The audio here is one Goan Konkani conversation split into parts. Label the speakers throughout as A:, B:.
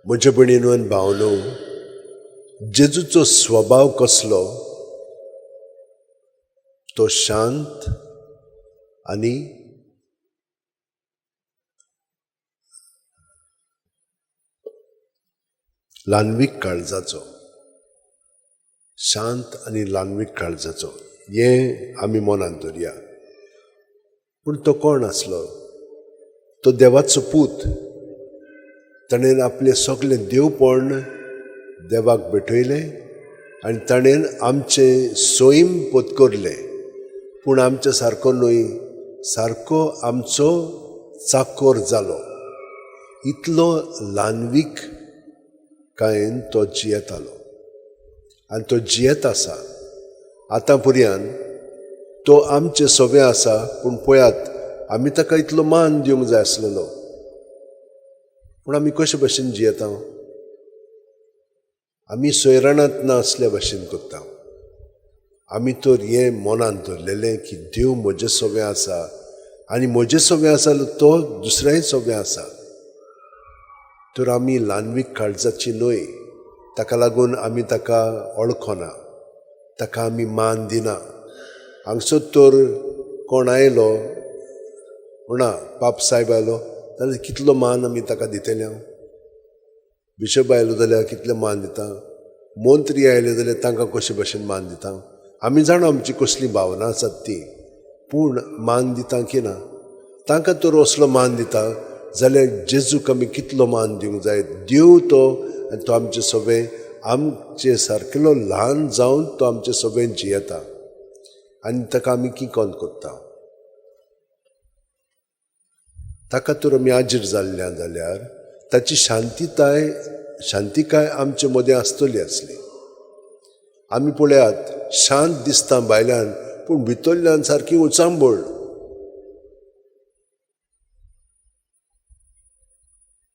A: म्हज्या भयणीनो आनी भावनो, जेजूचो स्वभाव कसलो? तो शांत आनी ल्हानवीक काळजाचो, शांत आनी ल्हानवीक काळजाचो, हें आमी मनांत धरया. पूण तो कोण आसलो? तो देवाचो पूत. ताणें आपलें सगळें देवपण देवाक भेटयलें आनी ताणें आमचें सैम पत्करलें. पूण आमच्या सारको न्हय, सारको आमचो चाकोर जालो. इतलो ल्हानवीक कांयन तो जियेतालो आनी तो जियेत आसा. आतां पर्यंत तो आमचे सवे आसा. पूण पळयात, आमी ताका इतलो मान दिवंक जाय आसलेलो, पूण आमी कशे भशेन जियेता? आमी सोयराणांत ना असल्या भशेन करता. आमी तर हें मनांत धरलेलें की देव म्हजे सवे आसा आनी म्हजे सवे आसा तो दुसऱ्याय सवे आसा. तर आमी ल्हानवीक काळजाची न्हय, ताका लागून आमी ताका वळखना, ताका आमी मान दिना. हांगसर तर कोण आयलो म्हणा, पाप सायब आयलो जाल्यार कितलो मान आमी ताका दितले? बिशप आयलो जाल्यार कितले मान दिता? मंत्री आयले जाल्यार तांकां कशे भशेन मान दिता? आमी जाणा आमची कसली भावना आसात ती, पूण मान दिता की ना? तांकां तर असलो मान दिता जाल्यार जेजूक आमी कितलो मान दिवंक जाय? देव तो, आनी तो आमचे सगळे आमचे सारकेलो ल्हान जावन तो आमचे सगळे जियेता आनी ताका आमी किकोन करता. ताका तर आमी आजीर जाल्ल्या जाल्यार ताची शांतिताय, शांतिकाय आमचे मदें आसतली आसली. आमी पळयात, शांत दिसता भायल्यान, पूण भितरल्यान सारकी उचांबळ.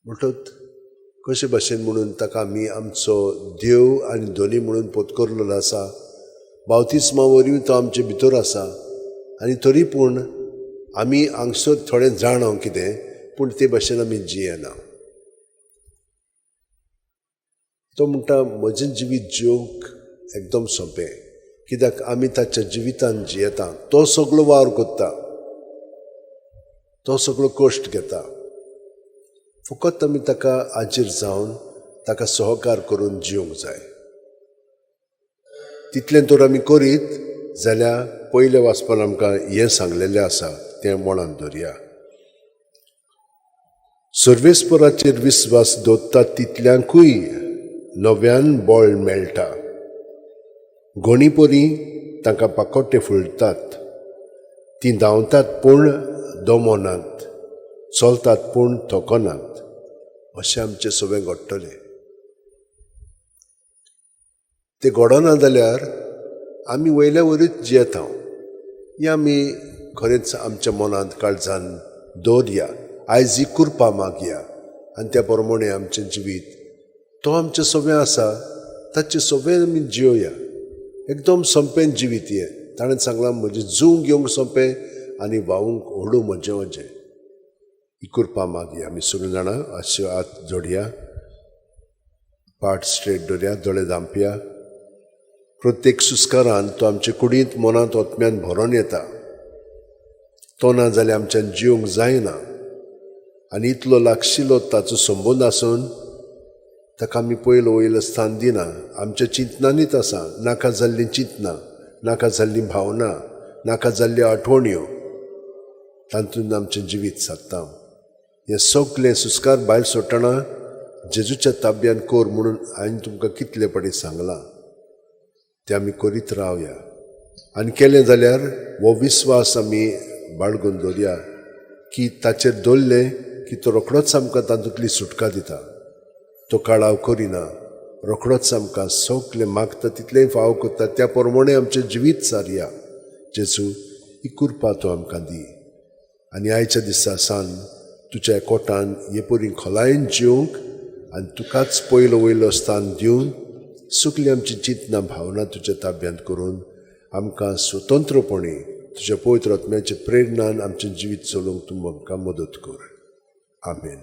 A: म्हणटत कशे भशेन म्हणून ताका आमी आमचो देव आनी धनी म्हणून पत्करलेलो आसा. बावतिस्मा वरवीं तो आमचे भितर आसा आनी तरी पूण आमी हांगसर थोडें जाणा कितें, पूण ते भशेन आमी जियेना. तो म्हणटा म्हजें जिवीत जिवंक एकदम सोंपें, कित्याक आमी ताच्या जिवितान जियेता. तो सगळो वावर करता, तो सगळो कश्ट घेता. फकत आमी ताका आजीर जावन ताका सहकार करून जिवंक जाय. तितलें तर आमी करीत जाल्यार पयल्या वाचपान आमकां हें सांगलेलें आसा तें मनांत धरया. सर्वेस्पराचेर विस्वास दवरता तितल्यांकूय नव्यान बळ मेळटा. घोणी परी तांकां पाकोटे फुलतात, तीं धांवतात पूण दमनात, चलतात पूण थकनात. अशें आमचें सगळें घडटलें. तें घडना जाल्यार आमी वयल्या वरीच जियेता. हें आमी खरेंच आमच्या मनांत काळजान दवरया. आयज ही कृपा मागया आनी त्या प्रमाणे आमचें जिवीत तो आमचें सगळें आसा ताचें सगळें आमी जियोया. एकदम सोंपें जिवीत हें. ताणें सांगलां म्हजें जूं घेवंक सोंपें आनी व्हांवूंक व्हडू म्हजें वजें. ही कृपा मागया. आमी सगळीं जाणां अश्यो हात जोडया, पाट स्ट्रेट दवरया, दोळे धांपया. प्रत्येक सुस्कारान तो आमचे कुडींत, मनांत, आत्म्यान भरोन येता. तो ना जाल्यार आमच्यान जिवंक जायना. आनी इतलो लागशिल्लो ताचो संबंद आसून ताका आमी पयलो वयलो स्थान दिना. आमच्या चिंतनांनीच आसा नाका जाल्लीं चिंतनां, नाका जाल्लीं भावना, नाका जाल्ल्यो आठवण्यो, तातूंत आमचें जिवीत सादता. हें सगलें सुस्कार भायर सोडटना जेजूच्या ताब्यान कर म्हणून हांवें तुमकां कितले फावटी सांगलां, तें आमी करीत रावया. आनी केलें जाल्यार हो विस्वास आमी बाळगून दवरया की ताचेर दवरलें की तो रोखडोच आमकां तातूंतली सुटका दिता. तो काळाव करिना, रोखडोच आमकां सगलें मागता तितलेंय फाव करता. त्या प्रमाणे आमचें जिवीत सारया. जेजू, ही कृपा तूं आमकां दी आनी आयच्या दिसा सान तुज्या कोटान हे परी खोलायेन जिवंक आनी तुकाच पयलो वयलो स्थान दिवन सगळीं आमची चिंतनां भावना तुज्या ताब्यांत करून आमकां स्वतंत्रपणे तुज्या पवित्र आत्म्याच्या प्रेरणान आमचें जिवीत चलोवंक तूं आमकां मदत कर. आमेन.